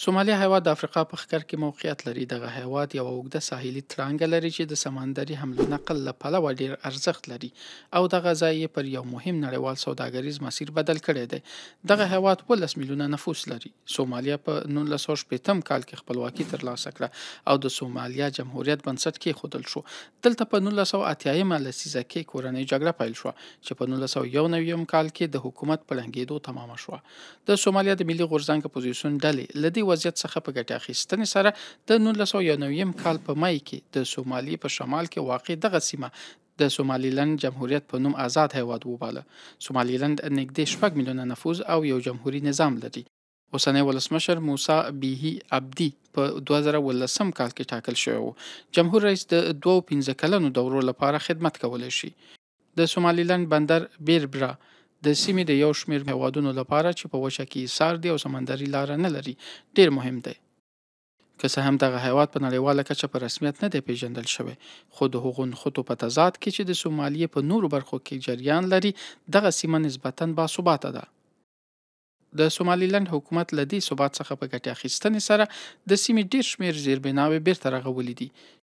سومالیا هیواد د افریقا په ښکر کې موقعیت لري. دغه هیواد یوه اوږده ساحلي تړانګه لري چې د سمندري حمل و نقل له پلوه ډیر ارزښت لري او دغه ځای یې پر یو مهم نړیوال سوداګریز مسیر بدل کړی دی. دغه هیواد 17 میلیونه نفوس لري. سومالیا په 1960 کال کې خپلواکي ترلاسه کړه او د سومالیا جمهوریت بنسټ کېښودل شو. دلته په 1980مه لسیزه کې کورنۍ جګړه پیل شوه چې په 1991 کال کې د حکومت په ړنګېدو تمامه شوه. د سومالیا د ملي غورځنګ اپوزیسیون ډلې له دې وضعیت څخه په ګټې اخیستنې سره د 1991 کال په مای کې د سومالي په شمال کې واقع دغه سیمه د سومالیلند جمهوریت په نوم آزاد هیواد وباله. سومالیلند نږدې 6 میلیونه نفوذ او یو جمهوري نظام لري. اوسنی ولسمشر موسی بیهي عبدي په 2010 کال کې ټاکل شوی و. جمهور رئیس د دوو 5 کلنو دورو لپاره خدمت کولی شي. د سومالیلند بندر بیربرا د سیمې د یو شمېر هیوادونو لپاره چې په وچه کې ایسار دي او سمندري لاره نه لري، ډیر مهم دی. که څه هم دغه هیواد په نړیواله کچه په رسمیت نه دی پیژندل شوی، خو د هغو نښتو په تضاد کې چې د سومالیې په نورو برخو کې جریان لري، دغه سیمه نسبتاً باثباته ده. د سومالیلند حکومت له دې ثبات څخه په ګټې اخیستنې سره د سیمې ډیر شمېر زیربناوې بیرته رغولې دي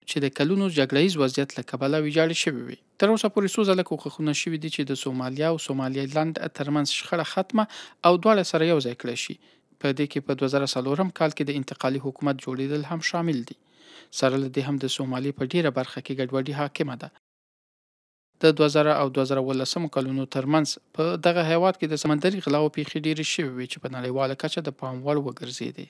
چې د کلونو جګړه ییز وضعیت له کبله ویجاړې شوې وې. تر اوسه پورې څو ځله کوښښونه شوي دي چې د سومالیا او سومالیلند ترمنځ شخړه ختمه او دواړه سره یو ځای کړای شي. په دې کې په 2004 کال کې د انتقالي حکومت جوړېدل هم شامل دي. سره له دې هم د سومالي په ډیره برخه کې ګډوډي حاکمه ده. د 2000 او 2010 کلونو ترمنځ په دغه هیواد کې د سمندري غلاوو پیښې ډیرې شوې وې چې په نړیواله کچه د پام وړ وګرځېدې.